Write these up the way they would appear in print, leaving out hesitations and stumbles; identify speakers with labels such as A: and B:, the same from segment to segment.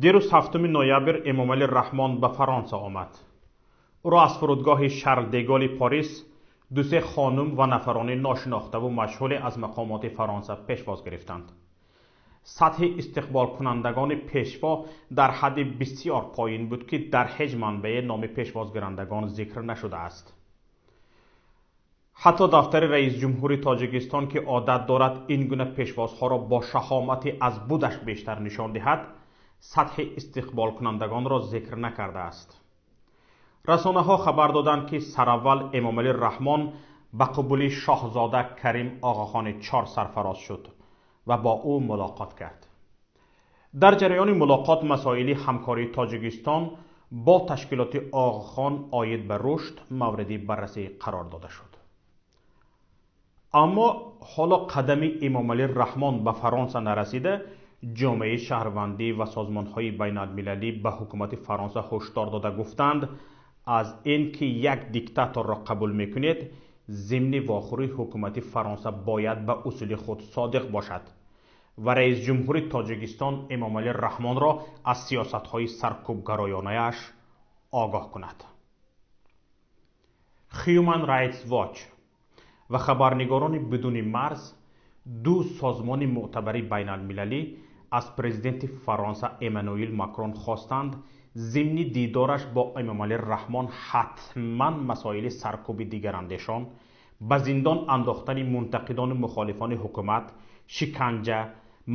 A: Дирӯз, 7 ноябр, Эмомалӣ Раҳмон ба Фаронса омад. Ӯро аз фурудгоҳи Шарл де Голли Порис дусе хонум ва нафарони ношинохтаву машҳуле аз мақомоти Фаронса пешвоз гирифтанд. Сатҳи истиқболкунандагони пешво дар ҳадди бисёр поин буд, ки дар ҳеҷ манбаъе номи пешвозгирандагон зикр нашудааст. Ҳатто дафтари раисҷумҳури Тоҷикистон, ки одат дорад ин гуна пешвозҳоро бо шаҳомати аз будаш бештар нишон диҳад, сатҳи истиқболкунандагонро зикр накардааст. Расонаҳо хабар доданд, ки сараввал Эмомалӣ Раҳмон ба қубули шоҳзода Карим Оғохони Чор сарфароз шуд ва бо ӯ мулоқот кард. Дар ҷараёни мулоқот масоили ҳамкории Тоҷикистон бо ташкилоти Оғохон оид ба рушд мавриди баррасӣ қарор дода шуд. Аммо ҳоло қадами Эмомалӣ Раҳмон ба Фаронса нарасида, ҷомеаи шаҳрвандӣ ва созмонҳои байналмилалӣ ба ҳукумати Фаронса ҳушдор дода гуфтанд: аз ин ки як диктаторро қабул мекунед, зимни вохӯрӣ ҳукумати Фаронса бояд ба усули худ содиқ бошад ва раисҷумҳури Тоҷикистон Эмомалӣ Раҳмонро аз сиёсатҳои саркӯбгароёнааш огоҳ кунад. Human Rights Watch ва Хабарнигорони бидуни марз, ду созмони мӯътабари байналмилалӣ, аз президенти Фаронса Эммануил Макрон хостанд, зимни дидораш бо Эмомалӣ Раҳмон ҳатман масоили саркӯби дигарандешон, ба зиндон андохтани мунтақидону мухолифони ҳукумат, шиканҷа,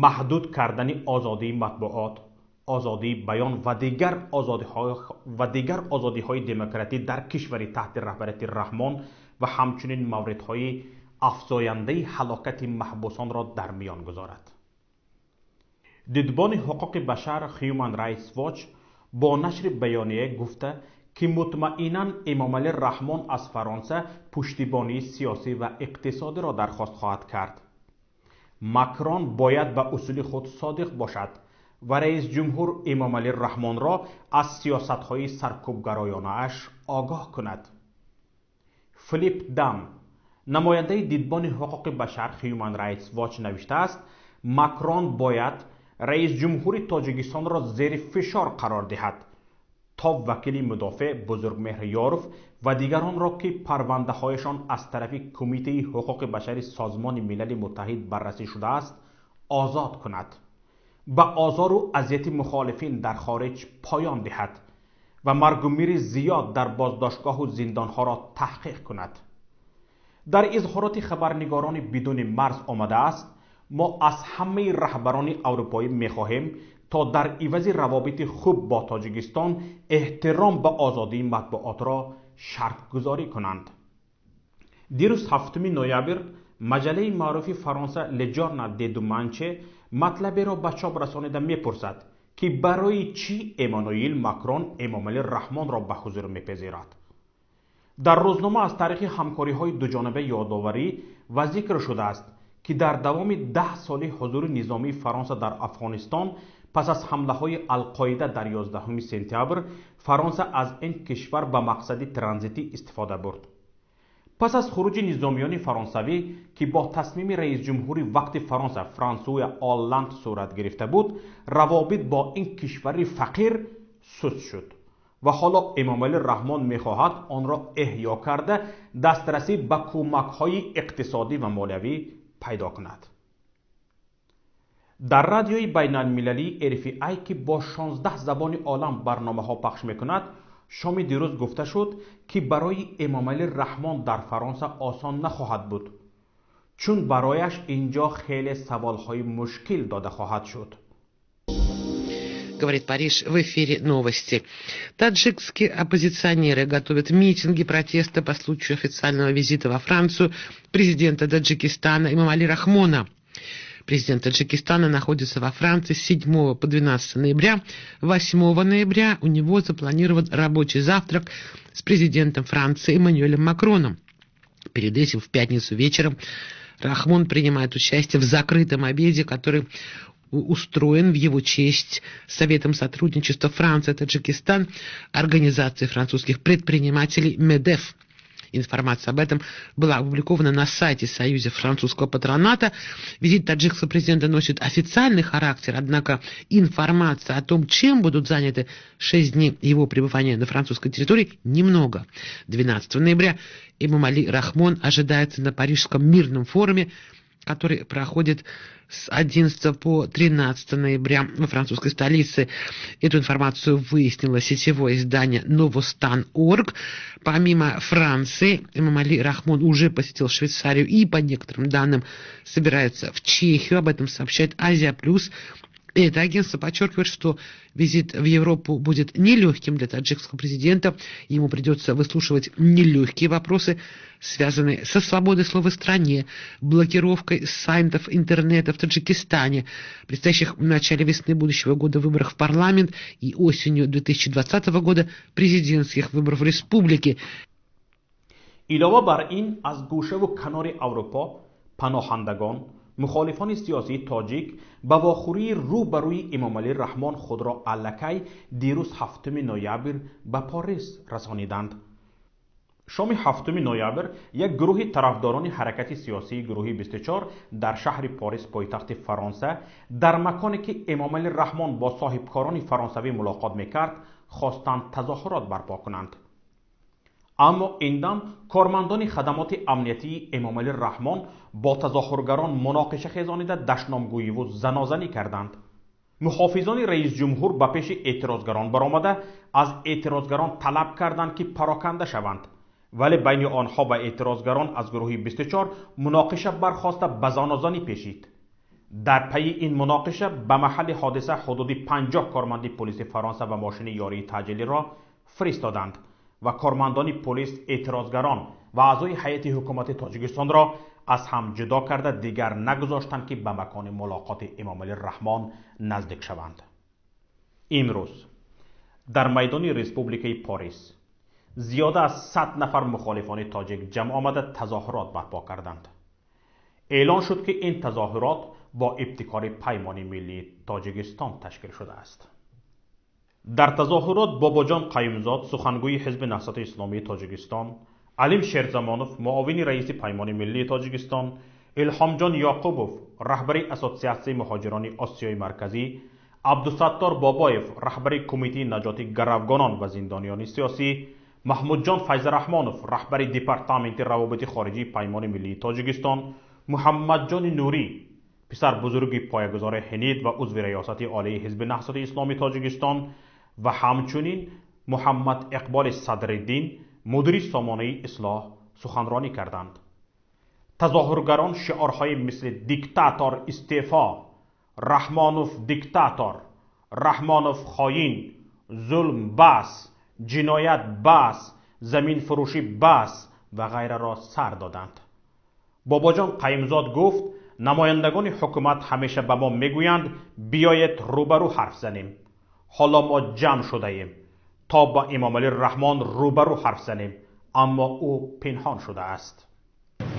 A: маҳдуд кардани озодии матбуот, озодии баён ва дигар озодиҳои демократӣ дар кишвари таҳти раҳбарияти Раҳмон ва ҳамчунин мавридҳои афзояндаи ҳалокати маҳбусонро дар миён гузорад. Дидбони ҳуқуқи башар Human Rights Watch бо нашри баёния гуфта, ки мутмаинан Эмомалӣ Раҳмон аз Фаронса пуштибонии сиёсӣ ва иқтисодиро дархост хоҳад кард. Макрон бояд ба усули худ содиқ бошад ва раисҷумҳур Эмомалӣ Раҳмонро аз сиёсатҳои саркӯбгароёнааш огоҳ кунад. Филип Дам, намояндаи Дидбони ҳуқуқи башар Human Rights Watch, навиштааст: Макрон бояд раисҷумҳури Тоҷикистонро зери фишор қарор диҳад, то вакили мудофеъ Бузургмеҳр Ёров ва дигаронро, ки парвандаҳояшон аз тарафи Кумитаи ҳуқуқи башари Созмони Милали Муттаҳид баррасӣ шудааст, озод кунад, ба озору азияти мухолифин дар хориҷ поён диҳад ва маргумири зиёд дар боздоштгоҳу зиндонҳоро таҳқиқ кунад. Дар изҳороти Хабарнигорони бидуни марз омадааст: мо аз ҳамаи раҳбарони аврупоӣ мехоҳем, то дар ивази равобити хуб бо Тоҷикистон эҳтиром ба озодии матбуотро шартгузорӣ кунанд. Дирӯз, 7 ноябр, маҷаллаи маъруфи Фаронса Le Journal du Dimanche матлаберо ба чоп расонида мепурсад, ки барои чӣ Эммануил Макрон Эмомалӣ Раҳмонро ба ҳузур мепазирад. Дар рӯзнома аз таърихи ҳамкориҳои дуҷониба ёдоварӣ ва зикр шудааст, ки дар давоми 10 соли ҳузури низомии Фаронса дар Афғонистон, пас аз ҳамлаҳои Алқоида дар 11 сентябр, Фаронса аз ин кишвар ба мақсади транзитӣ истифода бурд. Пас аз хуруҷи низомиёни фаронсавӣ, ки бо тасмими раисҷумҳури вақти Фаронса Франсуа Олланд сурат гирифта буд, равобит бо ин кишвари фақир суст шуд ва ҳоло Эмомалӣ Раҳмон мехоҳад онро эҳё карда, дастрасӣ ба кӯмакҳои иқтисодӣ ва молиявӣ пайдо кунад. Дар радиои байналмилалии РФИ, ки бо 16 забони олам барномаҳо пахш мекунад, шоми дирӯз гуфта шуд, ки барои Эмомалӣ Раҳмон дар Фаронса осон нахоҳад буд, чун барояш ин ҷо хеле саволҳои мушкил дода хоҳад шуд.
B: Говорит Париж, в эфире новости. Таджикские оппозиционеры готовят митинги протеста по случаю официального визита во Францию президента Таджикистана Эмомали Рахмона. Президент Таджикистана находится во Франции с 7 по 12 ноября. 8 ноября у него запланирован рабочий завтрак с президентом Франции Эммануэлем Макроном. Перед этим в пятницу вечером Рахмон принимает участие в закрытом обеде, который устроен в его честь Советом сотрудничества Франция-Таджикистан, Организации французских предпринимателей МЕДЕФ. Информация об этом была опубликована на сайте Союза французского патроната. Визит таджикского президента носит официальный характер, однако информация о том, чем будут заняты 6 дней его пребывания на французской территории, немного. 12 ноября Эмомали Рахмон ожидается на Парижском мирном форуме, который проходит с 11 по 13 ноября во французской столице. Эту информацию выяснило сетевое издание Novostan.org. Помимо Франции, Эмомали Рахмон уже посетил Швейцарию и, по некоторым данным, собирается в Чехию. Об этом сообщает Азия Плюс. Это агентство подчеркивает, что визит в Европу будет нелегким для таджикского президента. Ему придется выслушивать нелегкие вопросы, связанные со свободой слова в стране, блокировкой сайтов интернета в Таджикистане, предстоящих в начале весны будущего года выборах в парламент и осенью 2020 года президентских выборов в республике.
A: Илова бар ин, аз гӯшаву канори Аврупо паноҳандагон, мухолифони сиёсии тоҷик ба вохӯрии рӯ ба рӯи Эмомалӣ Раҳмон худро аллакай дирӯз, 7 ноябр, ба Порис расониданд. Шоми 7 ноябр як гурӯҳи тарафдорони ҳаракати сиёсии гурӯҳи 24 дар шаҳри Порис, пойтахти Фаронса, дар маконе ки Эмомалӣ Раҳмон бо соҳибкорони фаронсавӣ мулоқот мекард, хостанд тазоҳурот барпо кунанд. Аммо ин дам кормандони хадамоти амниятии Эмомалӣ Раҳмон бо тазоҳургарон муноқиша хезонида, дашномгӯиву занозанӣ карданд. Муҳофизони раисҷумҳур ба пеши эътирозгарон баромада, аз эътирозгарон талаб карданд, ки пароканда шаванд, вале байни онҳо ва эътирозгарон аз гурӯҳи 24 муноқиша бархоста, ба занозанӣ пешид. Дар пайи ин муноқиша ба маҳалли ҳодиса ҳудуди 50 корманди полиси Фаронса ва мошини ёрии таъҷилиро фиристоданд ва кормандони полис эътирозгарон ва аъзои ҳайати ҳукумати Тоҷикистонро аз ҳам ҷудо карда, дигар нагузоштанд, ки ба макони мулоқоти Эмомалӣ Раҳмон наздик шаванд. Имрӯз дар майдони Республикаи Порис зиёда аз 100 нафар мухолифони тоҷик ҷамъ омада, тазоҳурот барпо карданд. Эълон шуд, ки ин тазоҳурот бо ибтикори Паймони миллии Тоҷикистон ташкил шудааст. Дар тазоҳурот Бобоҷон Қаюмзод, сухангӯи Ҳизби Наҳзати Исломии Тоҷикистон, Алим Шерзамонов, муовини раиси Паймони миллии Тоҷикистон, Илҳомҷон Ёқубов, раҳбари Ассотсиатсияи муҳоҷирони Осиёи Марказӣ, Абдусаттор Бобоев, раҳбари Кумитаи наҷоти гаравгонон ва зиндониёни сиёсӣ, Маҳмудҷон Файзраҳмонов, раҳбари Департаменти равобити хориҷии Паймони миллии Тоҷикистон, Муҳаммадҷони Нурӣ, писар бузурги поягузори ҳинид ва узви Раёсати Олии Ҳизби Наҳзати Исломии Тоҷикистон ва ҳамчунин Муҳаммад Иқболи Садриддин, мудири сомонаи Ислоҳ, суханронӣ карданд. Тазоҳургарон шиорҳои мисли «Диктатор истеъфо», «Раҳмонов диктатор», «Раҳмонов хоин», «Зулм бас», «Ҷиноят бас», «Заминфурӯшӣ бас» ва ғайраро сар доданд. Бобоҷон Қаюмзод гуфт: «Намояндагони ҳукумат ҳамеша ба мо мегӯянд, биёед рӯбарӯ ҳарф занем. Ҳоло мо ҷамъ шудаем, то ба Эмомалӣ Раҳмон рӯбарӯ ҳарф занем, аммо ӯ пинҳон шудааст».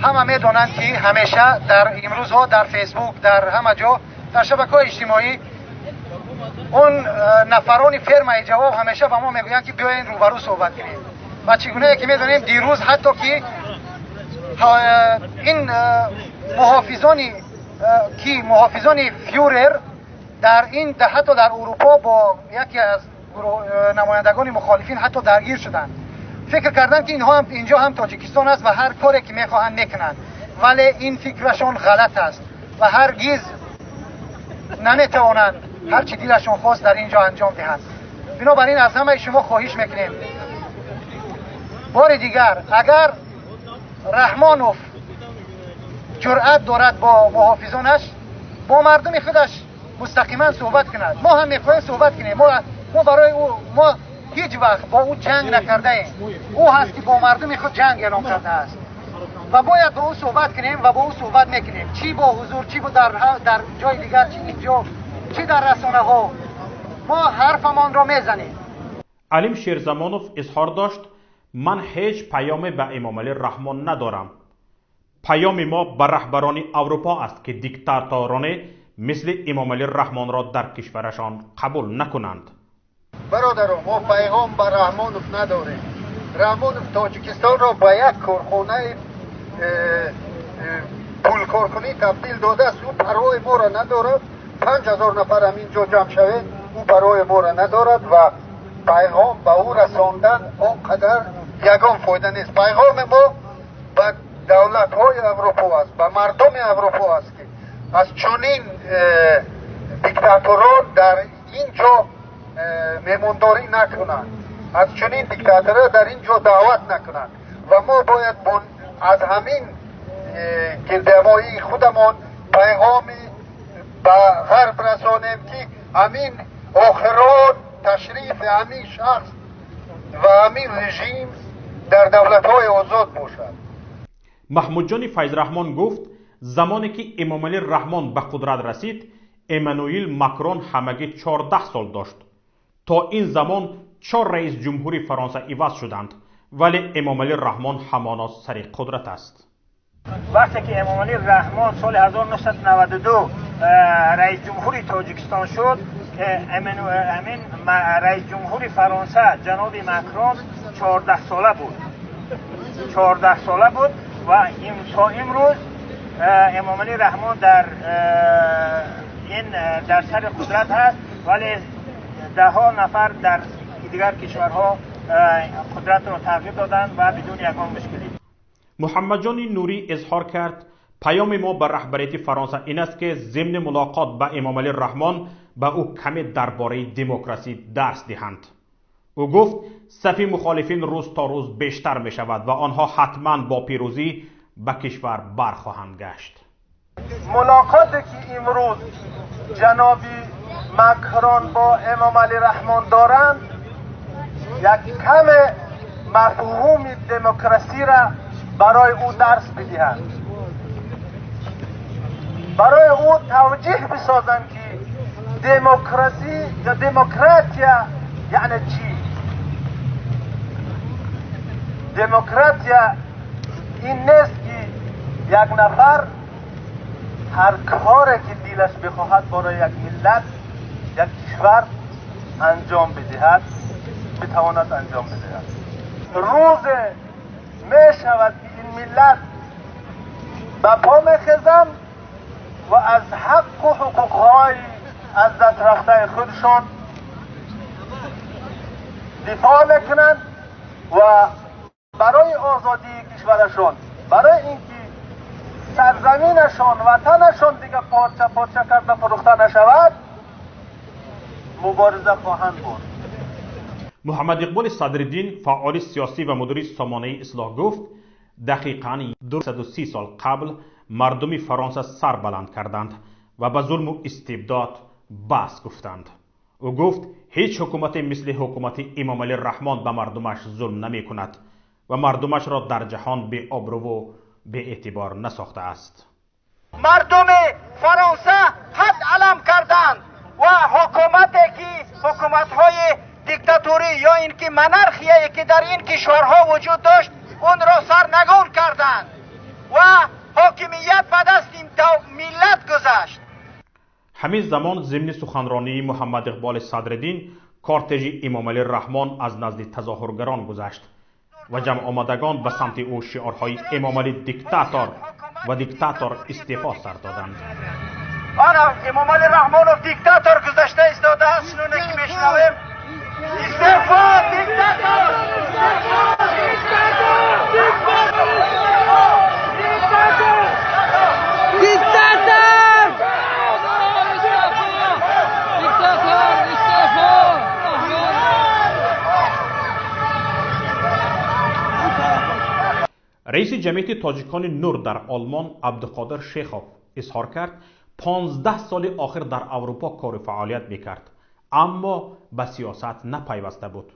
C: Ҳама медонанд, ки ҳамеша дар имрӯзҳо дар Фейсбук, дар ҳама ҷо, дар шабакаҳои иҷтимоӣ он нафарони фермаи ҷавоб ҳамеша ба мо мегӯянд, ки биёен рӯбарӯ суҳбат кунем. Ва чӣ гунае ки медонем, дирӯз ҳатто ки ин муҳофизони ки муҳофизони фюрер дар ин ҳатто дар Урупо бо яке аз намояндагони мухолифин ҳатто даргир шуданд. Фикр карданд, ки инҳо инҷо ҳам Тоҷикистон аст ва ҳар коре ки мехоҳанд мекунанд, вале ин фикрашон ғалат аст ва ҳаргиз наметавонанд ҳар чӣ дилашон хост дар ин ҷо анҷом диҳанд. Бинобар ин аз ҳамаи шумо хоҳиш мекунем бори дигар: агар Раҳмонов ҷуръат дорад, бо муҳофизонаш, бо мардуми худаш мустақиман суҳбат кунад. Мо ҳам мехоҳем суҳбат кунем. Мо барои ӯ, мо ҳеҷ вақт бо ӯ ҷанг накардаем. Ӯ ҳаст ки бо мардуми худ ҷанг эълон кардааст ва бояд бо ӯ суҳбат кунем ва бо ӯ суҳбат мекунем, чӣ бо ҳузур, чӣ дар ҷои дигар, чӣ инҷо, чӣ дар расонаҳо, мо ҳарфамонро мезанем.
A: Алим Шерзамонов изҳор дошт: «Ман ҳеҷ паёме ба Эмомалӣ Раҳмон надорам. Паёми мо ба раҳбарони Аврупо аст, ки диктатороне мисли Эмомалӣ Раҳмонро дар кишварашон қабул накунанд».
D: Бародаро, мо пайғом ба Раҳмонов надорем. Раҳмонов Тоҷикистонро ба як корхонаи пулкоркунӣ табдил додааст. Ӯ парвои моро надорад. 5000 нафар ҳамин ҷо ҷамъ шавед, ӯ барои моро надорад ва пайғом ба ӯ расондан он қадар ягон фоида нест. Пайғоми мо ба давлатҳои Аврупо аст, ба мардуми Аврупо аст, ки аз чунин диктаторон дар ин ҷо меҳмондорӣ накунанд, аз чунин диктаторҳо дар ин ҷо даъват накунанд ва мо бояд аз ҳамин гирдиҳамоии худамон пайғоми ба ғарб расонем, ки ҳамин охирон ташрифи ҳамин шахс ва ҳамин режим дар давлатҳои озод бошад.
A: Маҳмудҷони Файзраҳмон гуфт, замоне ки Эмомалӣ Раҳмон ба қудрат расид, Эммануил Макрон ҳамагӣ 14 сол дошт. То ин замон 4 раис ҷумҳури Фаронса иваз шуданд, вале Эмомалӣ Раҳмон ҳамоно сари қудрат аст.
E: Вақте ки Эмомалӣ Раҳмон соли 1992 раис ҷумҳури Тоҷикистон шуд, ҳамин раис ҷумҳури Фаронса ҷаноби Макрон 14 сола буд. 14 сола буд ва то имрӯз Эмомалӣ Раҳмон дар ин дар сари қудрат ҳаст, вале даҳҳо нафар дар дигар кишварҳо қудратро тағйир доданд ва бидуни ягон мушкилӣ.
A: Муҳаммадҷони Нурӣ изҳор кард, паёми мо ба раҳбарияти Фаронса ин аст, ки зимни мулоқот ба Эмомалӣ Раҳмон ба ӯ каме дар бораи демократсӣ дарс диҳанд. Ӯ гуфт, сафи мухолифин рӯз то рӯз бештар мешавад ва онҳо ҳатман бо пирӯзӣ ба кишвар бархоҳанд гашт.
F: Мулоқоте ки имрӯз ҷаноби Макрон бо Эмомалӣ Раҳмон доранд, як каме мафҳуми демократсиро барои ӯ дарс бидиҳанд, барои ӯ тавҷеҳ бисозанд, ки демократсӣ ё демократия яъне чӣ. Демократия ин нест, ки як нафар ҳар коре ки дилаш бихоҳад барои як миллат, як кишвар анҷом бидиҳад, битавонад анҷом бидиҳад. Рӯзе мешавад, ки ин миллат ба по мехезанд ва аз ҳаққу ҳуқуқҳои аз даст рафтаи худшон дифоъ мекунанд ва барои озодии кишварашон, барои инки сарзаминашон, ватанашон дига порча порча карда фурӯхта нашавад, мубориза хоҳанд бурд.
A: Муҳаммад Иқболи Садриддин, фаъоли сиёсӣ ва мудири сомонаи Ислоҳ, гуфт, дақиқан 230 сол қабл мардуми Фаронса сар баланд карданд ва ба зулму истибдод бас гуфтанд. Ӯ гуфт, ҳеҷ ҳукумате мисли ҳукумати Эмомалӣ Раҳмон ба мардумаш зулм намекунад ва мардумашро дар ҷаҳон беобрӯву беэътибор насохтааст.
F: Мардуми Фаронса қад алам карданд ва ҳукумате ки ҳукуматҳои диктаторӣ ё ин ки монархияе ки дар ин кишварҳо вуҷуд дошт, онро сарнагун карданд ва ҳокимият ба дасти миллат гузашт.
A: Ҳамин замон зимни суханронии Муҳаммад Иқболи Садриддин кортежи Эмомалӣ Раҳмон аз назди тазоҳургарон гузашт ва ҷамъомадагон ба самти ӯ шиорҳои Эмомалӣ диктатор ва диктатор истеъфо сар доданд.
F: Ана Эмомалӣ Раҳмонов диктатор гузашта истодааст, чуноне ки мешунавем. Истеъфо, диктатор!
G: Диктатор! Диктатор! Истеъфо!
A: Раиси ҷамъияти тоҷикони Нур дар Олмон Абдуқодир Шехов изҳор кард, 15 соли охир дар Аврупо кору фаъолият мекард, аммо ба сиёсат напайваста буд.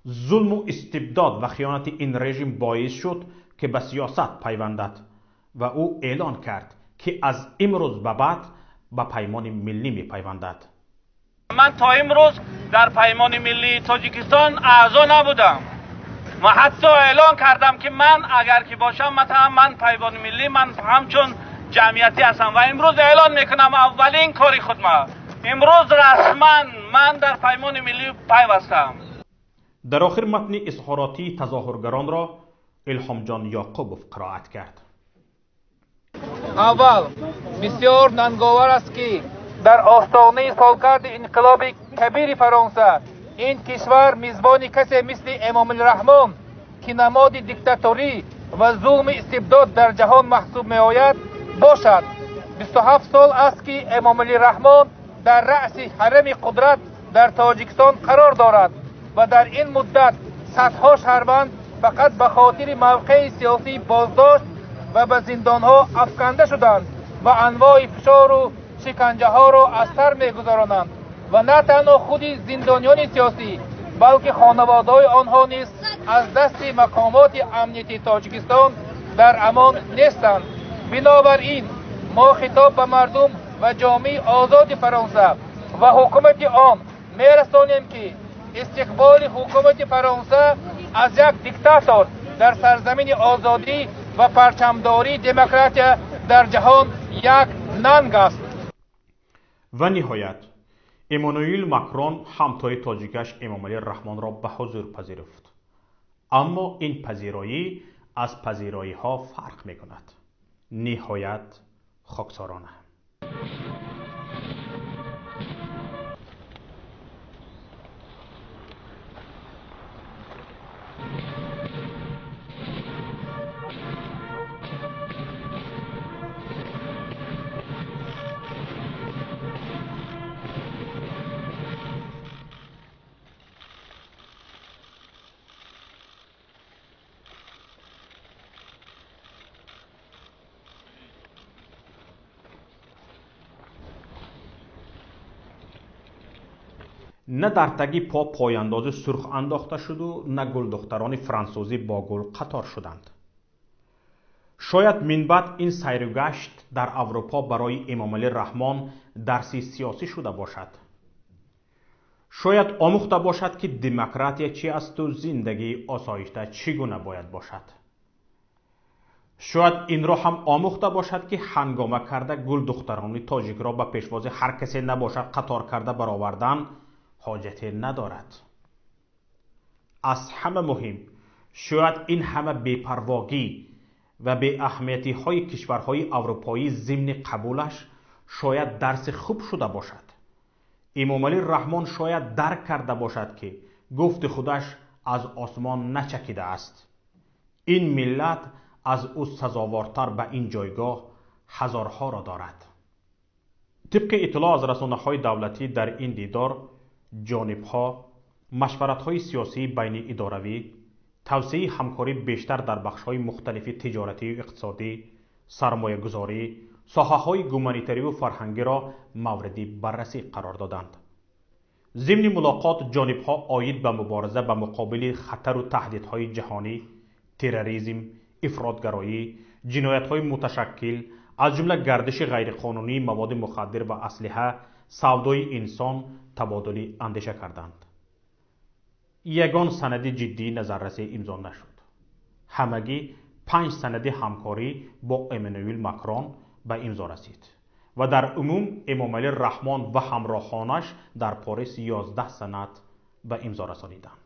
A: Зулму истибдод ва хиёнати ин режим боис шуд, ки ба сиёсат пайвандад ва ӯ эълон кард, ки аз имрӯз ба баъд ба Паймони Миллӣ мепайвандад.
H: Ман то имрӯз дар Паймони Миллии Тоҷикистон аъзо набудам ва ҳатто эълон кардам, ки ман агар ки бошам, масалан, ман Паймони Миллӣ, ман ҳамчун ҷамъиятӣ ҳастам ва имрӯз эълон мекунам, аввалин кори худ имрӯз расман ман дар Паймони Миллӣ пайвастам.
A: Дар охир матни изҳоротии тазоҳургаронро Илҳомҷон Ёқубов қироат кард.
G: Аввал, бисёр нанговар аст, ки дар остонаи солгарди инқилоби кабири Фаронса ин кишвар мизбони касе мисли Эмомалӣ Раҳмон, ки намоди диктаторӣ ва зулми истибдод дар ҷаҳон маҳсуб меояд, бошад. 27 сол аст, ки Эмомалӣ Раҳмон дар раъси ҳарами қудрат дар Тоҷикистон қарор дорад ва дар ин муддат садҳо шаҳрванд фақат ба хотири мавқеи сиёсӣ боздошт ва ба зиндонҳо афканда шуданд ва анвои фишору шиканҷаҳоро аз сар мегузаронанд ва на танҳо худи зиндониёни сиёсӣ, балки хонаводаҳои онҳо низ аз дасти мақомоти амниятии Тоҷикистон дар амон нестанд. Бинобар ин мо хитоб ба мардум ва ҷомеаи озоди Фаронса ва ҳукумати он мерасонем, ки истиқболи ҳукумати Фаронса аз як диктатор дар сарзамини озодӣ ва парчамдории демократия дар ҷаҳон як нанг аст.
A: Ва ниҳоят, Эммануил Макрон ҳамтои тоҷикаш Эмомалӣ Раҳмонро ба ҳузур пазируфт. Аммо ин пазироӣ аз пазироиҳо фарқ мекунад. Ниҳоят хоксорона. На дар таги по пойандози сурх андохта шуду, на гулдухтарони франсузӣ бо гул қатор шуданд. Шояд минбаъд ин сайру гашт дар Аврупо барои Эмомалӣ Раҳмон дарси сиёсӣ шуда бошад. Шояд омӯхта бошад, ки демократия чи асту зиндагии осоишта чӣ гуна бояд бошад. Шояд инро ҳам омӯхта бошад, ки ҳангома карда гулдухтарони тоҷикро ба пешвози ҳар касе набошад қатор карда баровардан ҳоҷате надорад. Аз ҳама муҳим, шояд ин ҳама бепарвогӣ ва беаҳамиятиҳои кишварҳои аврупоӣ зимни қабулаш шояд дарси хуб шуда бошад. Эмомалӣ Раҳмон шояд дарк карда бошад, ки гуфти худаш аз осмон начакидааст. Ин миллат аз ӯ сазовортар ба ин ҷойгоҳ ҳазорҳоро дорад. Тибқи иттилоъ аз расонаҳои давлатӣ, дар ин дидор ҷонибҳо машваратҳои сиёсии байниидоравӣ, тавсеаи ҳамкорӣ бештар дар бахшҳои мухталифи тиҷоратию иқтисодӣ, сармоягузорӣ, соҳаҳои гуманитариву фарҳангиро мавриди баррасӣ қарор доданд. Зимни мулоқот ҷонибҳо оид ба мубориза ба муқобили хатару таҳдидҳои ҷаҳонӣ, терроризм, ифротгароӣ, ҷиноятҳои муташаккил, аз ҷумла гардиши ғайриқонунии маводи мухаддир ва аслиҳа, савдои инсон табодули андеша карданд. Ягон санади ҷиддии назаррасӣ имзо нашуд. Ҳамагӣ 5 санади ҳамкорӣ бо Эммануил Макрон ба имзо расид ва дар умум Эмомалӣ Раҳмон ва ҳамроҳонаш дар Порис 11 санад ба имзо расониданд.